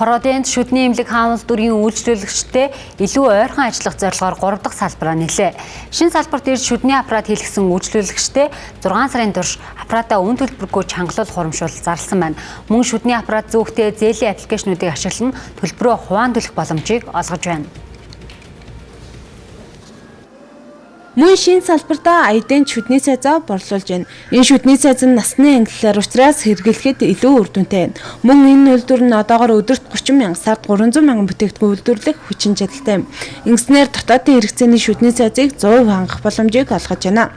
Продент шүдний эмнэлэг хаанвал дүргийн үйлчлүүлэгчтэй илүү ойрхон ажиллах зорилгоор 3 дахь салбараа нээлээ. Шинэ салбарт ирж шүдний аппарат хийлгэсэн үйлчлүүлэгчтэй 6 сарын турш аппаратаа үн төлбөргүй чангалуул хурамшуул зарласан байна. Мөн шүдний аппарат зөөхтэй зээлийн аппликейшнүүдийг ашиглан төлбөрөө хуваан төлөх боломжийг олгож байна. Мөн шинэ салбартаа Айдент шүдний сайзаа борлуулж байна. Энэ шүдний сайз нь насны ангиллаар учраас хэрэглэхэд илүү үр дүнтэй. Мөн энэ үйлдвэр нь одоогоор өдөрт 30 мянга, сард 300 мянган бүтээгдэхүүн үйлдвэрлэх хүчин чадалтай. Ингэснээр дотоодын хэрэгцээний шүдний сайзыг 100% хангах боломжийг олгож байна.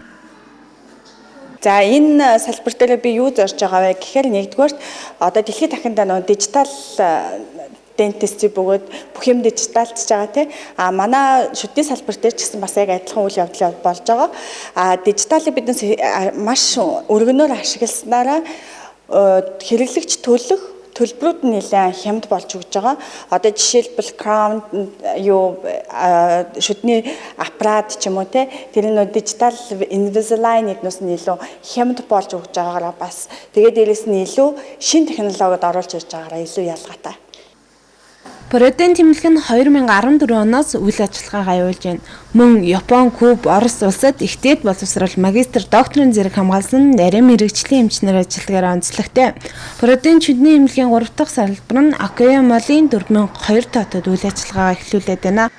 За, энэ салбар дээр би юу зорж байгаа вэ гэхээр нэгдүгээрт одоо дэлхийд дахиндаа нөгөө digital dentistry бөгөөд бүх юм дижиталчж байгаа, тий. А манай шүдний салбар дээр ч гэсэн бас яг адилхан үйл явдал болж байгаа. А дижиталыг бид маш өргөнөөр ашигласнараа хэрэглэгч төлөх төлбөрүүд нь нэлээд хямд болж өгж байгаа. Одоо жишээлбэл crown юу шүдний аппарат ч юм уу, те, тэр нөө дижитал Invisalign эднээс нь илүү хямд болж өгж байгаагаараа, бас тэгээд дээрэс нь илүү шинэ технологид оруулж ирж байгаагаараа илүү ялгаатай. Продент эмнэлэг нь 2014 оноос үйл ажиллагаагаа явуулж байна. Мөн Япон, Куб, Орос улсад их дээд боловсрол, магистр, докторийн зэрэг хамгаалсан нарийн мэргэжлийн эмчнэр ажиллагаар онцлогтой. Продент шүдний эмнэлгийн 3 дахь салбар нь Окоя молын 4002 тоотод үйл ажиллагаагаа эхлүүлээд байна.